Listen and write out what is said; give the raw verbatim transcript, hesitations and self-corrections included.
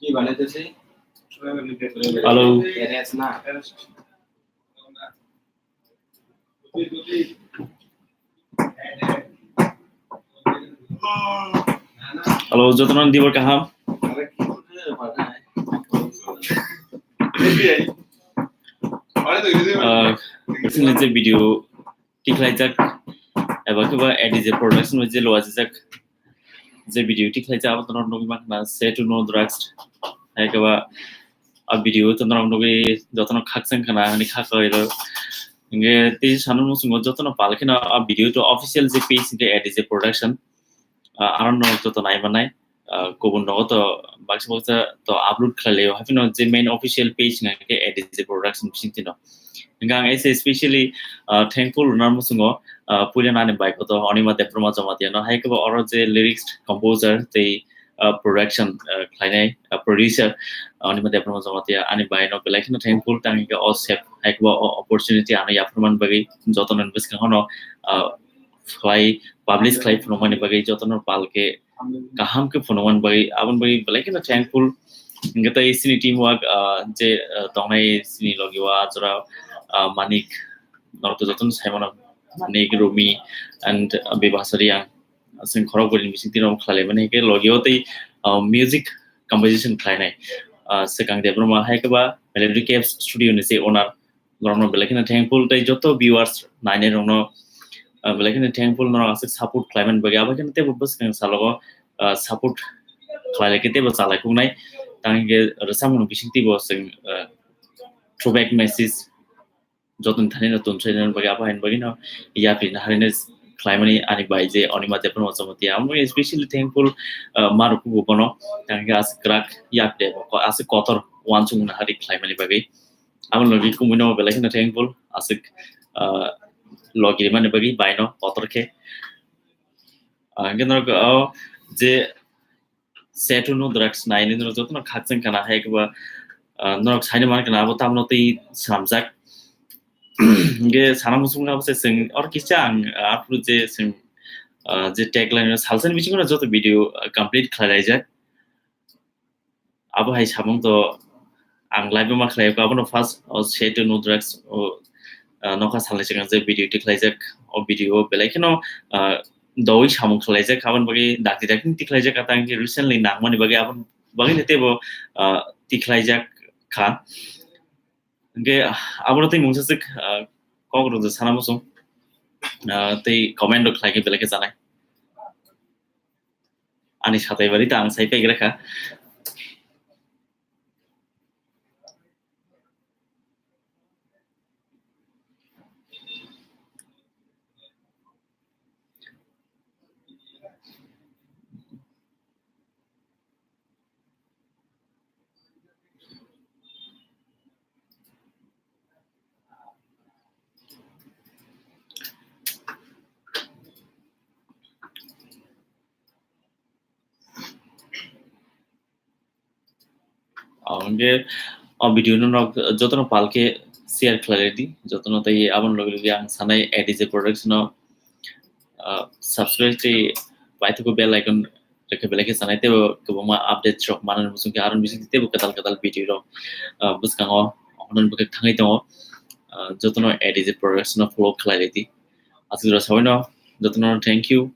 Hello. Hello, jotono dibor kaham. Ah, recently je video tikhlaijak, eba khe ba A D J Production bai je luajak je video tikhlaijak, abo tono nugwi mankha na Say to No Drugs. Hai khe ba a video to norok nugwi jotono khakchang khana hani khakoi ro. Hingke tei sano muchungo jotono pal kheno a video to official je page hingke A D J Production. Ah, aro no joto nai manai. Ah, kubun nogo to baksa baksa to upload khlai laio. Haphino je main official page hingke A D J Production bising tino. Hingke ang ese specially, ah, thankful rwna muchungo, ah, puila nani bai koto Anima Debbarma Jamatia no. Hai khe bo oro je lyrics composer tei, ah, production, ah, khlainai, ah, producer, ah, Anima Debbarma Jamatia ani bai no belai kheno thankful tang hingke o sep hai khe bo o opportunity ano yapharman bagwi jotono bwskango no, ah, khlai publish khlai phunukmani bagwi jotono pal khe kaham khe phunukmani bagwi aboni bagwi belai kheno thankful. Hingke tei chini team work, ah, je, ah, tongnai chini logi o ah jora, ah, Manik, norok to jotono sai mano, Manik, Rumi and, ah, Bebasa Reang. Chwng khorok bwrwini bising tino khlai laimani hingke logi o tei, ah, music composition khlainai, ah, Swkang Debbarma hai khe ba Melody Caves Studio ni se owner. Norokno belai kheno thankful tei joto viewers nainai rokno, ah, belai kheno thankful norok aswk support khlaimani bagwi. Abo kheno teibo bwskang salogo, ah, support khlai lai khe teibo chalai khuknai. Tang hingke rwchapmung bising teibo chwng, ah, throwback message jotoni thani no tonsai nani bagwi abo haini bagwi no yapri naharino khlaimani ani bai je Anima Debbarma Jamatia. Amo specially thankful, ah, ma rok kubo bono. Tang hingke aswk kwrak yapri aswk kotor uansukmung nahari khlaimani bagwi. Abo logi kumui no belai kheno thankful aswk, ah, logi rimani bagwi bai no kotor khe. Ah, hingke norok, oh, je Say to No Drugs naini norok jotono khakchang khana hai khe ba, ah, norok saini man khana abo tamno tei swnamjak. Hingke sana muchung abo se chwng or kisa ang, ah, aphuru je chwng, ah, je tagline salsani bisingo joto video, ah, complete khlai laijak. Abo hai samung to ang live ma khlai kha, abono first o Say to No Drugs o, ah, nokha salni swkang je video tikhlaijak, o video belai kheno, ah, doui samung khlaijak, aboni bagwi dakti dakti tikhlaijak, atang khe recently nangmani bagwi aboni bagwi teibo, ah, tikhlaijak kha. Hingke, ah, abono tei mungsa swk, ah, kok rwjak sana muchung, ah, tei comment rok khlai khe belai khe chanai. Ani satai bari ta ang sai paigra kha. Ah, hingke o video no nok jotono pal khe share khlai di, jotono tei aboni logi logi ang sanai A D J Production no, ah, subscribe tei paithago bell icon rwkhe belai khe sanai teibo kwbangma update rok manani muchung khe aron bising teibo kwtal kwtal video rok, ah, bwskango hwnwi bwkhe thangwi tongo. Ah, jotono A D J Production no follow khlai di. Aswk jora sawi no jotono thank you.